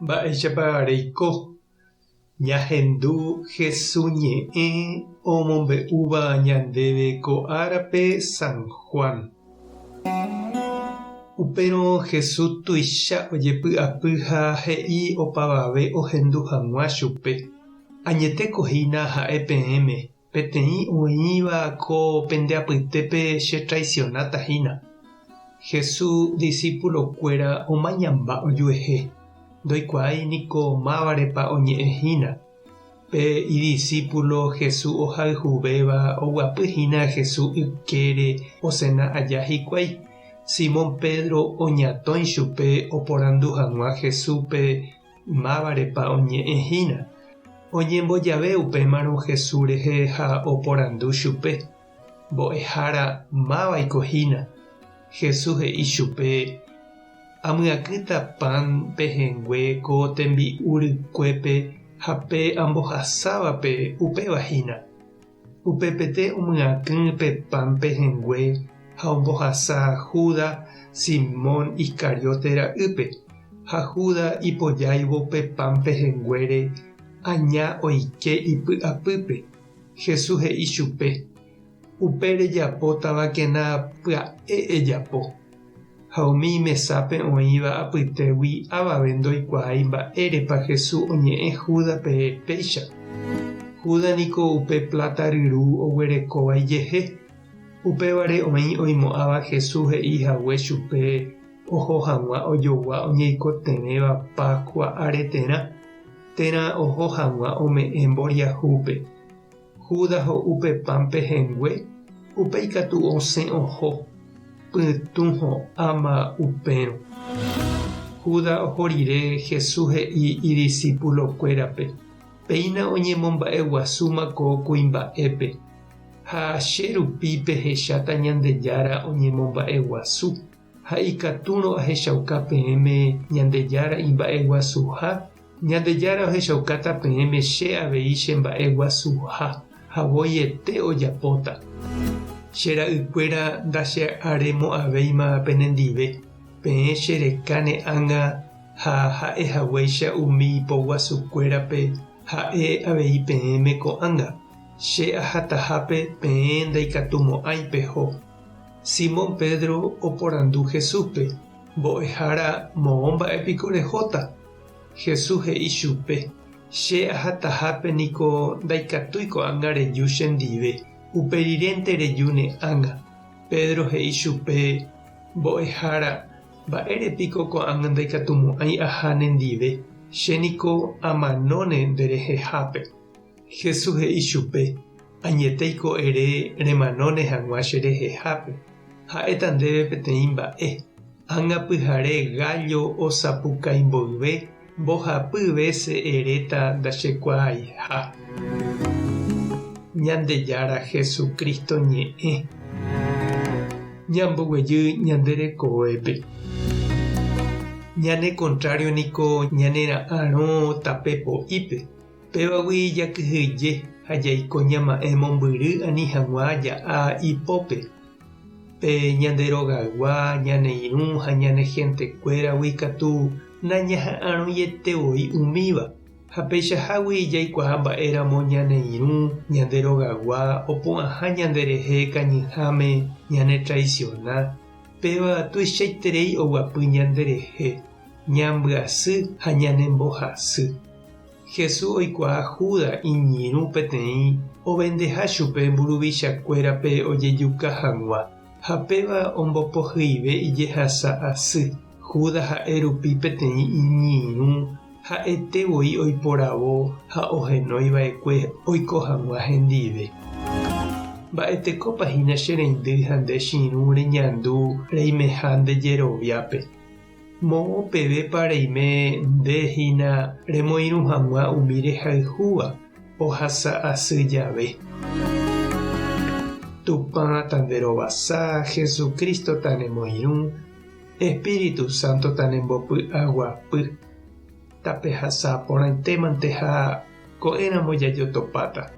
Mba'éichapa reiko? Ñahendu Hesu ñe'ẽ omombe'úva ñandéve ko árape San Juan. Upérõ Hesu tuicha ojepy'apy ha he'i opavave ohendu hag̃ua chupe, Añetéko hína ha'e peẽme, Peteĩ oĩva ko pende apytépe chetraisionáta hína. Jesús disipulokuéra omañamba ojuehe, ndoikuaái niko mávarepa oñe'ẽ hína. Pe idisípulo Jesús ohayhuvéva oguapy hína Jesús ykére osena aja hikuái. Simón Pedro oñatõi chupe oporandu hag̃ua Jesúspe Mávarepa oñe'ẽ hína? Oñembojave upémarõ Jesús rehe ha oporandu chupe, Mbo'ehára, mávaiko hína? Jesús he'i chupe, Amyakỹta pan pehẽngue ko tembi'u rykuépe ha pe ambohasávape upéva hína. Upepete omyakỹ pe pan pehẽngue ha ombohasa Judas, Simón Iscariote ra'ýpe. Ha Judas ipojáivo pe pan pehẽnguére, aña oike ipy'apýpe. Jesús he'i chupe, Upe rejapótavakena pya'e ejapo. Ha umi mesápe oĩva apytégui avave ndoikuaái mba'érepa Jesús oñe'ẽ Júdaspe péicha. Judas niko upe pláta ryru oguerekóva ijehe. Upévare oĩ oimo'ãva Jesús he'i hague chupe oho hag̃ua ojogua oñeikotevẽva Páskua areterã, térã oho hag̃ua ome'ẽ mboriahúpe. Judas ho'u pe pan pehẽngue, upéi katu osẽ oho, pytũ ho'áma upérõ. Judas oho rire, Jesús he'i idisipulokuérape, Péina oñemomba'eguasúma ko kuimba'épe, ha che rupi pehecháta Ñandejára oñemomba'eguasu, ha ikatúrõ ahechauka peẽme Ñandejára imba'eguasuha, Ñandejára ohechaukáta peẽme che avei che mba'e guasuha, ha voiete ojapóta. Che ra'ykuéra ndache'aremo'ãvéima penendive, peẽ che reka ne ág̃a ha ha'e haguéicha umi poguasukuérape ha'e avei peẽme ko'ág̃a, che ahatahápe peẽ ndaikatumo'ãi peho. Simón Pedro oporandu Jesúspe, Mbo'ehára, moõ mba'e piko rehóta? Jesús he'i chupe, Che ahatahápe niko ndaikatúi ko'ág̃a reju chendive, upe rirénte reju ne ág̃a. Pedro he'i chupe, Mbo'ehára, mba'ére piko ko'ág̃a ndaikatumo'ãi aha nendive, che niko amanóne nderehehápe. Jesús he'i chupe, Añetéiko ere remanóne hag̃ua cherehehápe, ha'éta ndéve peteĩ mba'e. Ág̃a pyhare gállo osapukái mboyve, mbohapy vése eréta ndachekuaaiha. Ñandejára Jesucristo ñe'ẽ. Ñamboguejy ñande rekovépe. Ñane kontrário niko ñanera'arõ tape po'ípe. Pévagui jakyhyje ha jaiko ñama'ẽ mombyry ani hag̃ua ja'a ipópe. Pe ñande rogaygua, ñane irũ ha ñane hentekuéragui katu nañaha'arõiete voi umíva, ha peichahágui jaikuaa mba'éramo ñane irũ, ñande rogaygua opu'ãha ñanderehe kañyháme ñanetraisiona, péva tuichaiterei oguapy ñanderehe, ñambyasy ha ñanembohasy. Jesús oikuaa Judas iñirũ peteĩ ovendeha chupe mburuvichakuérape ojejuka hag̃ua, ha péva ombopohyive ijehasa asy. Judas ha'e rupi peteĩ iñirũ ha'ete voi oiporavo ha ohenói va'ekue oiko hag̃ua hendive. Mba'etekópa hína che reindy ha nde che irũ reñandu reimeha nde jeroviápe? Moõ pevépa reime nde hína remoirũ hag̃ua umi rehayhúva ohasa asy jave? Tupã tanderovasa, Jesucristo tanemoirũ, Espíritu Santo tanembopy'aguapy. Tapehasa porãitémante ha ko'ẽramo jajotopáta.